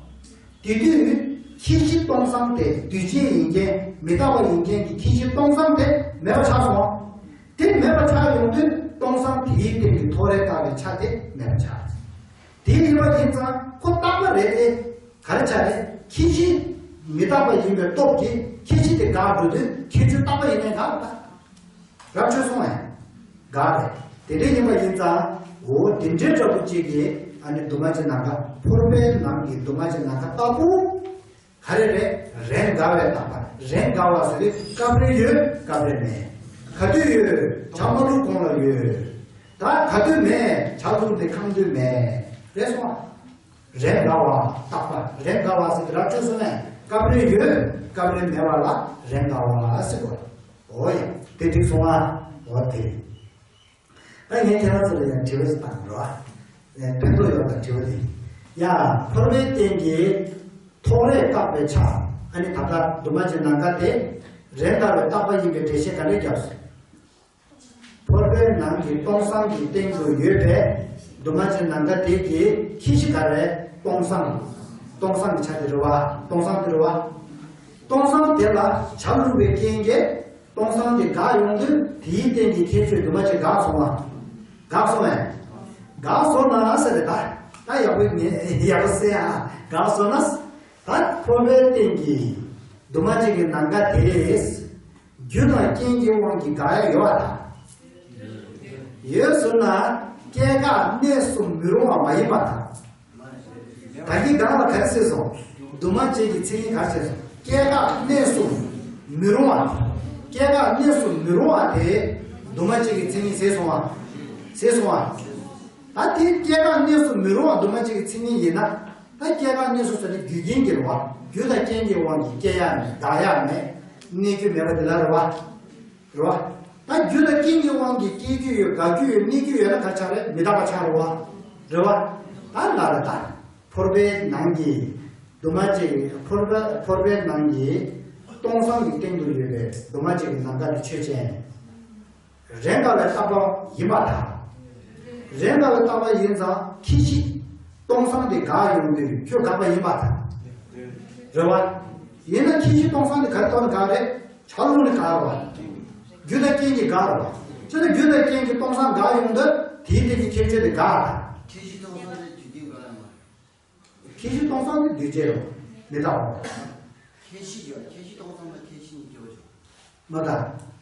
དེ་དུས་ཁྱད་གཞི་སྟོང་སང་དེ་འདུས་བྱས་ཡིན་མཁན་མི་རྟག་པ་ཡིན་མཁན་གྱི་ཁྱད་གཞི་སྟོང་སང་དེ་མེད་པ་ཆགས་སོང་བ། དེ་མེད་པ་ཆགས་ཡོང་དུས་སྟོང་སང་དེའི་སྟེང་གི་ཐོགས་རེག་བཏགས་པའི་ཆ་དེ་མེད་པ་ཆགས། དེ་ཡིན་པ་ཡིན་ཙང་ཁོ་རྟག་པ་རེད་དེ། ག་རེ་ཆགས་རེད། ཁྱད་གཞི་མི་རྟག་པ་ཡིན་པའི་སྟོབས་ཀྱིས་ཁྱད་གཞི་དེ་འགག་འགྲོ་དུས་ཁྱད་ཆོས་རྟག་པ་ཡིན་ནའི་འགག་རེད་ད། རབ་ཆོས་སོང་ཨེ། འགག་རེད། དེ་འདྲ་ཡིན་པ་ཡིན་ཙང་། འོ་དེ་འདྲའི་འདྲ་པོ་གཅིག་གིས་ཨ་ནི་འདུས་མ་བྱས་ནམ་མཁའ་ཕོར་པའི་ནང་གི་འདུས་མ་བྱས་ནམ་མཁའ་ལྟ་བུ། ག་རེ་རེད། རེས་འགའ་བའི་རྟག་པ། རེས་འགའ་བ་ཟེར་དུས་སྐབས་རེ་ཡོད་སྐབས་རེ་མེད། ག་དུས་ཡོད། ཇ་མ་བླུགས་གོང་ལ་ཡོད། ད་ག་དུས་མེད། ཇ་བླུགས་ཏེ་ཁམས་དུས་མེད། རེད་སོང་ཨ། རེས་འགའ་བ་རྟག་པ། རེས་འགའ་བ་ཟེར་དུས་རབ་ཆོས་སོང་ནས་སྐབས་རེ་ཡོད་སྐབས་རེ་མེད་པ་ལ་རེས་འགའ་བ་ཟེར་གོ། འོ་ཡ། དེ་འགྲིག་སོང་ཨ། འོ་དེ། ད་ངས་ཁྱེད་རང་ཚོ་ལ་ཡང་དྲི་བ་ཞིག་བཏང་འགྲོ་ཨ། ཕན་ཐོགས་ཡོད་པ་དྲི་བ་དེ། ཡ། ཕོར་པའི་སྟེང་གི་ཐོགས་རེག་བཏགས་པའི་ཆ། ཨ་ནི་ད་ལྟ་འདུས་མ་བྱས་ནམ་མཁའ་དེ་རེས་འགའ་བའི་རྟག་པ་ཡིན་པའི་འགྲེལ་བཤད་ག་འདྲས་བརྒྱབ་སོང་། ཕོར་པའི་ནང་གི་སྟོང་སང་གི་སྟེང་དུ་ཡོད་པའི་འདུས་མ་བྱས་ནམ་མཁའ་དེ་གི་ཁྱད་གཞི་ག་རེ། སྟོང་སང་། སྟོང་སང་གི་ཆ་དེ་རེད་བ། སྟོང་སང་དེ་རེད་བ། སྟོང་སང་དེ་ལ་ཇ་བླུགས་པའི་རྐྱེན་གྱིས་སྟོང་སང་དེ་འགག་ཡོང་དུས་དེའི་སྟེང་གི་ཁྱད་ཆོས་འདུས་མ་བྱས་འགག་སོང་བ། འགག་སོང་བས། འགག་སོང་ན་ཟེར་རེད་ད། ད་ཡག་པོ་ངས་ཡག་པོ་གསན་ཨ། འགག་སོང་ན། ད་ཕོར་པའི་སྟེང་གི་འདུས་མ་བྱས་ཀྱི་ནམ་མཁའ་དེ། རྒྱུ་དང་རྐྱེན་གྱི་དབང་གིས་འགག་ཡ་ཡོད་པ་དང་། ཡོད་ཟེར་ན་སྐྱེ་འགག་གནས་སུ་མི་རུང་བ་མ་ཡིན་པ་དང་། ད་གིན་སྒང་ལ་ག་རེ་ཟེར་སོང་། འདུས་མ་བྱས་ཀྱི་མཚན་ཉིད་ག་རེ་ཟེར་སོང་། སྐྱེ་འགག་གནས་སུ་མི་རུང་བ། སྐྱེ་འགག་གནས་སུ་མི་རུང་བ་དེ་འདུས་མ་བྱས་ཀྱི་མཚན་ཉིད་ཟེར་སོང་བ། ཟེར་སོང་བ། ད་དེ་སྐྱེ་འགག་གནས་སུ་མི་རུང་བ་འདུས་མ་བྱས་ཀྱི་མཚན་ཉིད་ཡིན་ན། ད་སྐྱེ་འགག་གནས་སུ་ཟེར་ནས་རྒྱུ་རྐྱེན་གྱི་རེད་བ། རྒྱུ་དང་རྐྱེན་གྱི་དབང་གིས་སྐྱེ་ཡ་མེད། འགག་ཡ་མེད། གནས་རྒྱུ་མེད་པ་དེ་ལ་རེད་བ། རེད་བ། ད་རྒྱུ་དང་རྐྱེན་གྱི་དབང་གིས་སྐྱེ་རྒྱུ་ཡོད། འགག་རྒྱུ་ཡོད། གནས་རྒྱུ་ཡོད་ན་ག་རེ་ཆགས་རེད། མི་རྟག་པ་ཆགས་རེད་བ། རེད་བ། ད་ལ་རེད་ད། ཕོར་པའི་ནང་གི་འདུས་མ་བྱས་ཀྱི་ཕོར་པ། ཕོར་པའི་ནང་གི་སྟོང་སང་གི་སྟེང་དུ་ཡོད་པའི་འདུས་མ་བྱས་ཀྱི་ནམ་མཁའ་དེ་ཆོས་ཅན། རེས་འགའ་བའི་རྟག་པ་ཡིན་པར་ཐལ། རེས་འགའ་བའི་རྟག་པ་ཡིན་ཙང་ཁྱད་གཞི་སྟོང་སང་དེ་འགག་ཡོང་དུས་ཁྱོད་འགག་པ་ཡིན་པར་ཐལ། རེད་བ། ཡིན་ན་ཁྱད་གཞི་སྟོང་སང་དེ་ག་རེ་ཐོག་ནས་འགག་རེད། ཇ་བླུགས་ནས་འགག་རེད་བ། རྒྱུ་དང་རྐྱེན་གྱིས་འགག་རེད་བ། བྱས་ན་རྒྱུ་དང་རྐྱེན་གྱིས་སྟོང་སང་འགག་ཡོང་དུས་དེའི་སྟེང་གི་ཁྱད་ཆོས་དེ་འགག་ཐལ། ཁྱད་གཞི་སྟོང་སང་དེ་རྒྱུ་རྐྱེན་འགག་ཡོང་བ་རེད། ཁྱད་གཞི་སྟོང་སང་དེ་རྒྱུ་རྐྱེན་རེད་བ། མི་རྟག་པ་རེད། ཁྱད་གཞི་ཡོད། ཁྱད་གཞི་སྟོང་སང་དང་ཁྱད་གཞི་གཉིས་ཀྱི་བར་ཆད། མ་ད།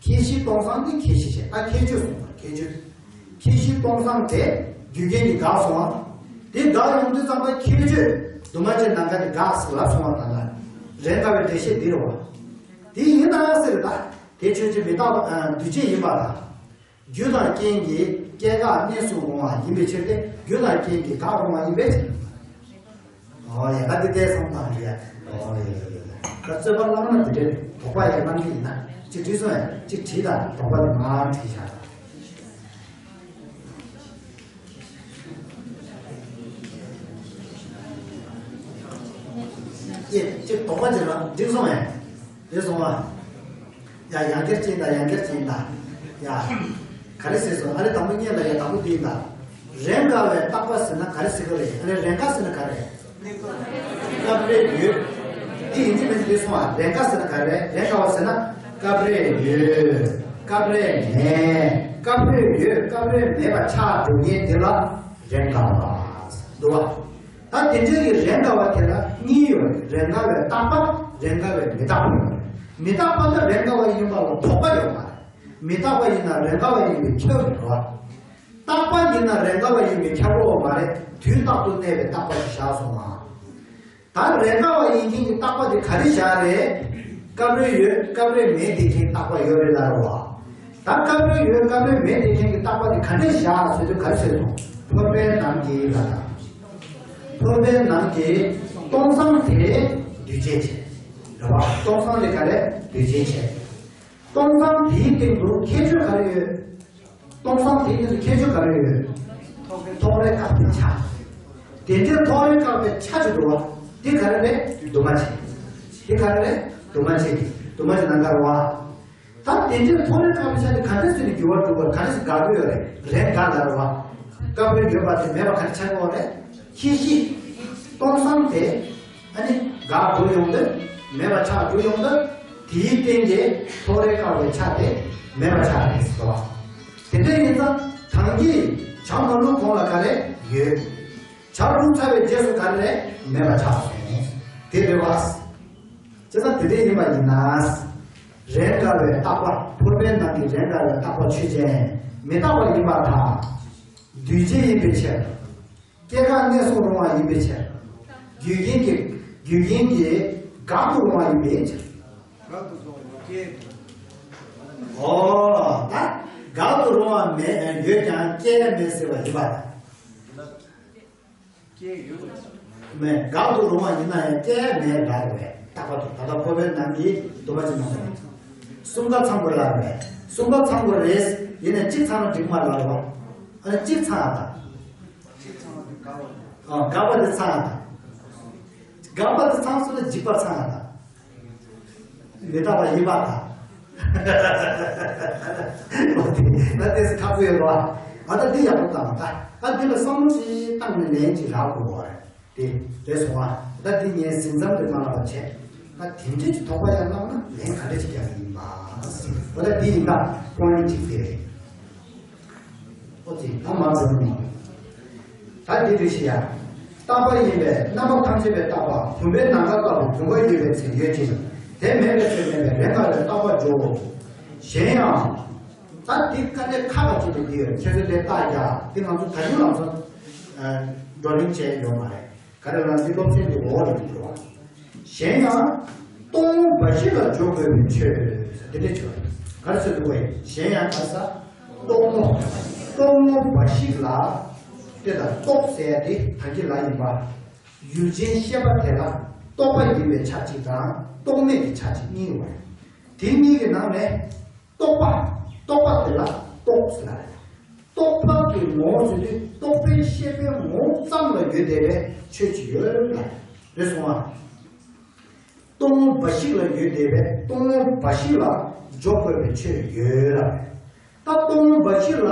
ཁྱད་གཞི་སྟོང་སང་དེ་ཁྱད་གཞི་བྱས། ད་ཁྱད་ཆོས་གསུངས་པ་ཁྱད་ཆོས། ཁྱད་གཞི་སྟོང་སང་དེ་རྒྱུ་རྐྱེན་གྱིས་འགག་སོང་བ། དེ་འགག་ཡོང་དུས་ཙམ་པ་ཁྱད་ཆོས་འདུས་མ་བྱས་ནམ་མཁའ་དེ་འགག་ཟེར་ལབ་སོང་བ། ད་ལ་རེས་འགའ་བའི་འགྲེལ་བཤད་འདི་རེད་བ། དེ་ཡིན་ན་ཟེར་ད། དེ་ཆོས་ཅན་མི་རྟག་པ་ཨ་འདུས་བྱས་ཡིན་པ་དང་། རྒྱུ་དང་རྐྱེན་གྱིས་སྐྱེ་འགག་གནས་སུ་འོང་བ་ཡིན་པའི་ཕྱིར་ཏེ། རྒྱུ་དང་རྐྱེན་གྱིས་འགག་འོང་བ་ཡིན་པའི་ཕྱིར། ཨོ་ཡ། ད་འདི་ལྟའི་བསམ་སྟངས་རེད་ཡ། ཨོ་ཡ་ཡ་ཡ། ད་རྩོད་པ་བླངས་ན་འདི་འདྲའི་དོགས་པ་ཡང་བླངས་ཀྱི་ཡིན་ན། གཅིག་བྲིས་སོང་ཡ། གཅིག་བྲིས་དང་དོགས་པ་དེ་མར་བྲིས་བཞག་དང་། ཨེ། གཅིག་དོགས་པ་ཅིག་ལ་འགྲིག་སོང་ཡ། འགྲིག་སོང་བ། ཡ། ཡང་བསྐྱར་ཅིག་ད། ཡང་བསྐྱར་ཅིག་ད། ཡ། ག་རེ་ཟེར་སོང་། ཨ་རེ་དང་པོ་ཉན་ལ་ཡ། དང་པོ་འདི་ད། རེས་འགའ་བའི་རྟག་པ་ཟེར་ན་ག་རེ་ཟེར་གི་རེད། ཨ་རེ་རེས་འགའ་ཟེར་ན་ག་རེ། སྐབས་རེ་ཡོད། འདི་ཡིན་གཅིག་མིན་གཅིག་འདི་སོང་བ། རེས་འགའ་ཟེར་ན་ག་རེ། རེས་འགའ་བ་ཟེར་ན་སྐབས་རེ་ཡོད། སྐབས་རེ་མེད། སྐབས་རེ་ཡོད། སྐབས་རེ་མེད་པ་ཆགས་འགྲོ་མཁན་དེ་ལ་རེས་འགའ་བ་འདུག་བ། ད་དེ་འདྲ་གི་རེས་འགའ་བ་དེ་ལ་གཉིས་ཡོད་རེད། རེས་འགའ་བའི་རྟག་པ། རེས་འགའ་བའི་མི་རྟག་པ་ཡོད་རེད། མི་རྟག་པ་ནི་རེས་འགའ་བ་ཡིན་པ་ལ་དོགས་པ་ཡོད་མ་རེད། མི་རྟག་པ་ཡིན་ན་རེས་འགའ་བ་ཡིན་པས་ཁྱབ་ཡོད་རེད་བ། རྟག་པ་ཡིན་ན་རེས་འགའ་བ་ཡིན་པས་ཁྱབ་ཡོད་མ་རེད། དུས་རྟག་ཏུ་གནས་པའི་རྟག་པ་ཞིག་བཞག་སོང་ང་། ད་རེས་འགའ་བ་ཡིན་མཁན་གྱི་རྟག་པ་དེ་ག་རེ་བཞག་རེད། སྐབས་རེ་ཡོད། སྐབས་རེ་མེད་བསྡད་མཁན་རྟག་པ་ཡོད་རེད་ལབ་རེད་བ། ད་སྐབས་རེ་ཡོད། སྐབས་རེ་མེད་བསྡད་མཁན་གྱི་རྟག་པ་དེ་ག་འདྲས་བཞག་ཟེར་དུས་ག་རེ་ཟེར་སོང་། ཕོར་པའི་ནང་གི་ལ་དང་། ཕོར་པའི་ནང་གི་སྟོང་སང་དེ་འདུས་བྱས་བྱས། རེད་བ། སྟོང་སང་དེ་ག་རེ། འདུས་བྱས་བྱས། སྟོང་སང་དེའི་སྟེང་དུ་ཁྱད་ཆོས་ག་རེ་ཡོད། སྟོང་སང་དེའི་སྟེང་དུ་ཁྱད་ཆོས་ག་རེ་ཡོད། ཐོགས་རེག་བཀག་པའི་ཆ། དེ་འདྲའི་ཐོགས་རེག་བཀག་པའི་ཆ་ཅིག་འདུག་བ། དེ་ག་རེ་རེད། འདུས་མ་བྱས། དེ་ག་རེ་རེད། འདུས་མ་བྱས་ཀྱི། འདུས་མ་བྱས་ནམ་མཁར་བ། ད་དེ་འདྲའི་ཐོགས་རེག་བཀག་པའི་ཆ་དེ་ག་འདྲ་ཟེར་ནས་འགྱུར་བ་འགྲོ་དགོས། ག་འདྲ་ཟེར་དགག་དགོས་ཡོད་རེད། རེས་འགའ་ལ་རེད་བ། སྐབས་རེ་ཡོད་པ་དེ་མེད་པ་ག་འདྲ་ཆགས་ཀྱི་ཡོད་རེད། ཁྱད་གཞི། སྟོང་སང་དེ། ཨ་ནི་འགག་འགྲོ་ཡོང་དུས། མེད་པ་ཆགས་འགྲོ་ཡོང་དུས། དེའི་སྟེང་གི་ཐོགས་རེག་བཀག་པའི་ཆ་དེ་མེད་པ་ཆགས་རེད་ཟེར་བ། དེ་འདྲ་ཡིན་ཙང་ད་གིན་བྱ་མ་ལུས་གོང་ལ་ག་རེ་ཡོད། བྱ་ལུས་ཚར་བའི་རྗེས་སུ་ག་རེ་མེད་པ་ཆགས་སོང་། དེ་རེད་བ། བྱས་ཙང་དེ་འདྲ་ཡིན་པ་ཡིན་ན། རེས་འགའ་བའི་རྟག་པ། ཕོར་པའི་ནང་གི་རེས་འགའ་བའི་རྟག་པ་ཆོས་ཅན། མི་རྟག་པ་ཡིན་པར་ཐལ། འདུས་བྱས་ཡིན་པའི་ཕྱིར། སྐྱེ་འགག་གནས་སུ་རུང་བ་ཡིན་པའི་ཕྱིར། རྒྱུ་རྐྱེན་གྱིས། རྒྱུ་རྐྱེན་གྱིས་འགག་ཏུ་རུང་བ་ཡིན་པའི་ཕྱིར། འགག་ཏུ་རུང་བ་སྐྱེ། ཨོ། ད་འགག་ཏུ་རུང་བ་མེད་ཡོད་ཀྱང་སྐྱེ་མེད་ཟེར་བ་ཡིན་པ་དང་། སྐྱེ་ཡོད་པ་མེད། འགག་ཏུ་རུང་བ་ཡིན་ན་ཡང་སྐྱེ་མེད་ལབ་རེད། རྟག་པ་དང་། ད་ལྟ་ཕོར་པའི་ནང་གི་འདུས་མ་བྱས་ནང་དུ། གསུམ་ཀ་ཚང་དགོས་ལབ་རེད། གསུམ་ཀ་ཚང་དགོས་རེད། ཡིན་ནའི་གཅིག་ཚང་ན་འགྲིག་མ་ལབ་རེད་བ། ཨ་ནི་གཅིག་ཚང་ཡ་དང་། ཨ། འགག་པ་དེ་ཚང་ཡ་དང་། འགག་པ་དེ་ཚང་སོང་ན་འཇིག་པ་ཚང་ཡ་དང་། མི་རྟག་པ་ཡིན་པ་དང་། ད་དེ་སུ་ཁག་པོ་ཡོད་རེད་བ། ཨ། ད་འདི་ཡག་པོ་བཏང་། ད་ཨ་འདི་ལ་བསམ་བློ་ཞིག་བཏང་ནས་ལན་ཅིག་རག་དགོས་པ་རེད། དེ་རེད་སོང་ཨ། ད་འདི་ངས་ཟིན་མཚམས་དེ་མ་ལབ་པ་བྱས། ད་དེ་འདྲ་ཅིག་དོགས་པ་ཡང་བླངས་ན་ལན་ག་འདྲ་ཅིག་རྒྱག་གི་ཡིན་པ། འོ། ད་འདི་ཡིན་ད། པོ་ཡིན་ཊི་གཅིག་དེ་རེད། ཨོ་ཙི། ད་མ་འཛོམས་ནས། ད་འདི་འདྲ་ཞིག་ཡ། རྟག་པ་ཡིན་པས་རྣམ་པ་ཐམས་ཅད་པའི་རྟག་པ་བུམ་པའི་ནམ་མཁའ་ལྟ་བུ་བུམ་པ་ཡོད་པའི་ཚེ་ཡོད་ཅིང་། དེ་མེད་པའི་ཚེ་མེད་པའི་རེས་འགའ་བའི་རྟག་པ་འཇོག། གཞན་ཡང་། ད་འདི་དཀའ་ལས་ཁག་པ་ཅིག་ཏུ་འདི་ཡོད། ཁྱེད་ཚོ་ལས་རྟགས་རྒྱག་འདི་ང་ཚོ་ད་གིན་ལམ་སང་བགྲོ་གླེང་བྱས་ཡོད་མ་རེད། ག་རེ་ལབ་ན་འདི་སློབ་ཚན་འདི་འོག་ལ་འགྲོ་བ། གཞན་ཡང་། རྟོག་ངོ་འབའ་ཞིག་ལ་འཇོག་དགོས་པའི་ཆོས་ཟེར་འདི་འདྲ་བྱས་པ་རེད། ག་རེ་ཟེར་འདུག་བས། གཞན་ཡང་ག་ས། རྟོག་ངོ་། རྟོག་ངོ་འབའ་ཞིག་ལ། དེ་ལ་རྟོག་ཟེར་ཡ་དེ་ད་གིན་ལབ་ཡིན་པ། ཡུལ་ཅན་ཤེས་པ་དེ་ལ་རྟོག་པ་ཡིན་པའི་ཆ་གཅིག་དང་རྟོག་མེད་ཀྱི་ཆ་གཅིག་གཉིས་ཡོད་པ་རེད། དེ་གཉིས་ཀྱི་ནང་ནས། རྟོག་པ། རྟོག་པ་དེ་ལ་རྟོག་ཟེར་ལ་རེད། རྟོག་པ་གི་ངོ་བོ་ཟེར་དུས་རྟོག་པའི་ཤེས་པའི་ངོ་བོ་ཙམ་ལ་ཡོད་བསྡད་པའི་ཆོས་ཅིག་ཡོད་ལ། རེད་སོང་ཨ། རྟོག་ངོ་འབའ་ཞིག་ལ་ཡོད་བསྡད་པའི་རྟོག་ངོ་འབའ་ཞིག་ལ་འཇོག་དགོས་པའི་ཆོས་ཡོད་ལ། ད་རྟོག་ངོ་འབའ་ཞིག་ལ་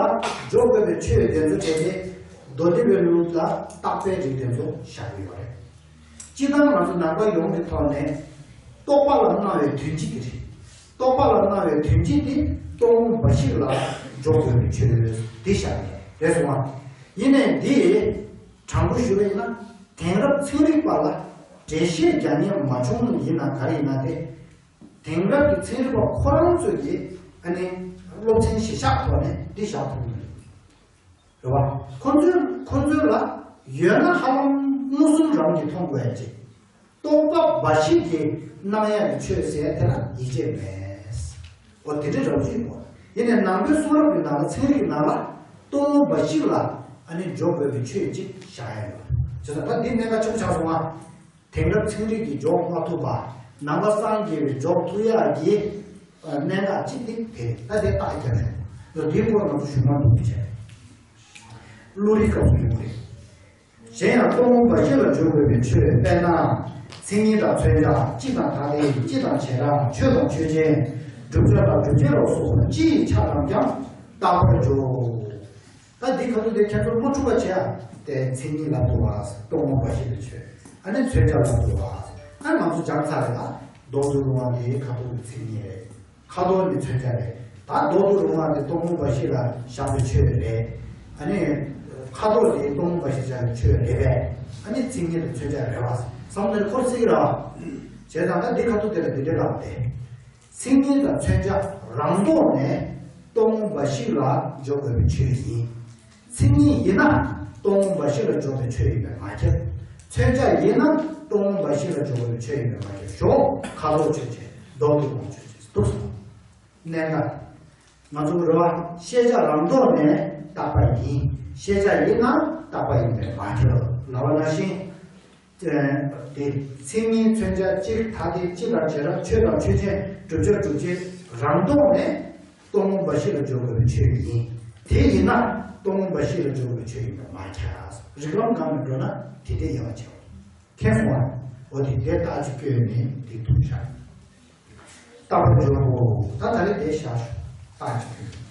འཇོག་དགོས་པའི་ཆོས་དེ་ཚོ་དེ་ནི་མདོ་སྡེ་པའི་ལུགས་ལ་རྟག་པའི་རིགས་དེ་ཚོ་བཞག་གི་ཡོད་རེད། སྤྱིར་བཏང་ང་ཚོ་ནང་པ་ཡོངས་ཀྱི་ཐོག་ནས་རྟོག་པ་ལ་སྣང་བའི་དོན་སྤྱི་དེ་རེད། རྟོག་པ་ལ་སྣང་བའི་དོན་སྤྱི་དེ་རྟོག་ངོ་འབའ་ཞིག་ལ་འཇོག་དགོས་པའི་ཆོས་དེ་བཞག་ནས་རེད་སོང་བ། ཡིན་ནའི་འདི་དྲང་པོ་ཞུ་བ་ཡིན་ན་དེང་རབས་ཚན་རིག་པ་ལ་འགྲེལ་བཤད་རྒྱག་མཁན་མ་བྱུང་ཡིན་ན་ག་རེ་ཡིན་ན་དེ། དེང་རབས་ཀྱི་ཚན་རིག་པ་ཁོ་རང་ཚོ་གིས་ཨ་ནི་སློབ་ཚན་གཞི་བཞག་ཐོག་ནས་འདི་བཞག་ཐུབ་ཀྱི་རེད། རེད་བ། ཁོ་ཚོའི་ཁོ་ཚོའི་ལ་ཡོད་ན་ཧ་ལམ་མངོན་སུམ་རང་གིས་མཐོང་དགོས་ཡ་ཅིག་རྟོག་པ་འབའ་ཞིག་གིས་སྣང་ཡག་གི་ཆོས་ཟེར་དེ་ལ་ཡིད་ཆེས་མེད། འོ་དེ་འདྲའི་རང་བཞིན་པོ། ཡིན་ནའི་ནང་པའི་གསུང་རབ་ཀྱི་ནང་ལ་ཚན་རིག་གི་ནང་ལ་རྟོག་ངོ་འབའ་ཞིག་ལ་ཨ་ནི་འཇོག་དགོས་པའི་ཆོས་ཅིག་བཞག་ཡ་ཡོད། བྱས་ཙང་ད་འདི་གནད་འགག་ཆེན་པོ་ཆགས་སོང་ང་། དེང་རབས་ཚན་རིག་གིས་འཇོག་མ་ཐུབ་པ། ནང་པ་སངས་རྒྱས་པས་འཇོག་ཐུབ་ཡག་གི་གནད་འགག་ཅིག་དེ་དེ་ད་དེ་རྟགས་རྒྱབ་ཡོད། འདིའི་སྐོར་ང་ཚོ་ཞུ་མ་ཐུབ་པ་བྱས། བློ་རིག་སྐབས་སུ་ཡོང་གི་རེད། གཞན་ཡང་རྟོག་ངོ་འབའ་ཞིག་ལ་འཇོག་དགོས་པའི་ཆོས། དཔེར་ན། མཚན་ཉིད་དང་མཚོན་བྱ། སྤྱི་དང་ཐ་དད། སྤྱི་དང་བྱེ་བྲག་ཆོས་དང་ཆོས་ཅན། བསྒྲུབ་བྱ་དང་སྒྲུབ་བྱེད་ལ་སོགས་པ་སྤྱི་ཡི་ཆ་རྣམས་ཀྱང་བརྟག་པར་འཇོག་ད་འདི་ཁ་ཐུག་དེ་ཁྱེད་ཚོར་མ་འཁྲུག་པ་བྱེད་ཨ། དེ་མཚན་ཉིད་ལབ་འདུག་བ། རྟོག་ངོ་འབའ་ཞིག་ལ་ཆོས། ཨ་ནི་མཚོན་བྱ་ལབ་འདུག་བ། ཨ་ང་ཚོ་སྦྱངས་ཚར་རེད་ད། ལྡོག་ཏུ་རུང་བ་དེ་ཁ་ཐུག་གི་མཚན་ཉིད་རེད། ཁ་དོག་ནི་མཚོན་བྱ་རེད། ད་ལྡོག་ཏུ་རུང་བ་དེ་རྟོག་ངོ་འབའ་ཞིག་ལ་བཞག་པའི་ཆོས་རེད། ཨ་ནི། ཁ་དོག་དེ་རྟོག་ངོ་འབའ་ཞིག་བཞག་པའི་ཆོས་རེད་པས། ཨ་ནི་མཚན་ཉིད་དང་མཚོན་བྱ་རེད་བ། བསམ་བློ་འཁོར་སྲིད་ཀྱི་རེད་བ། བྱས་ཙང་ད་འདི་ཁ་ཐུག་དེ་ལ་འདི་འདྲ་ལབ་སྟེ། མཚན་ཉིད་དང་མཚོན་བྱ་རང་ལྡོག་ནས་རྟོག་ངོ་འབའ་ཞིག་ལ་འཇོག་དགོས་པའི་ཆོས་ཡིན། མཚན་ཉིད་ཡིན་ན་རྟོག་ངོ་འབའ་ཞིག་ལ་འཇོག་པའི་ཆོས་ཡིན་པས་མ་ཁྱབ། མཚོན་བྱ་ཡིན་ན་རྟོག་ངོ་འབའ་ཞིག་ལ་འཇོག་པའི་ཆོས་ཡིན་པས་མ་ཁྱབ། ཞོག་ཁ་དོག་ཆོས་ཅན། ལྡོག་ཏུ་རུང་ཆོས་ཅན། འདུག་སོང་། གནད་འགག་ང་ཚོ་རེད་བ། ཤེས་བྱ་རང་ལྡོག་ནས་བརྟག་པ་ཡིན། ཤེས་བྱ་ཡིན་ན་བརྟག་པ་ཡིན་པས་མ་ཁྱབ་ལབ་པ་ནང་བཞིན། དེ་མཚན་ཉིད་མཚོན་བྱ་སྤྱི་ཐ་དད་སྤྱི་དང་བྱེ་བྲག་ཆོས་དང་ཆོས་ཅན་བསྒྲུབ་བྱ་སྒྲུབ་བྱེད་རང་ལྡོག་ནས་རྟོག་ངོ་འབའ་ཞིག་ལ་འཇོག་དགོས་པའི་ཆོས་ཡིན། དེ་ཡིན་ན་རྟོག་ངོ་འབའ་ཞིག་ལ་འཇོག་དགོས་པའི་ཆོས་ཡིན་པ་མ་ཁྱབ། རིགས་ལམ་སྒང་ནས་འགྲོ་ན་དེ་འདྲའི་དབྱེ་བ་ཕྱེ་བ། མཁྱེན་སོང་ང་། འོ་དེ་དེ་རྟགས་ཅིག་བཀོད་ནས་དེ་ཐུག་བཞག་བརྟག་པར་འཇོག་གོ། ད་ད་རེས་དེ་བཞག་ཞུ། རྟགས་ཅིག་བཀོད།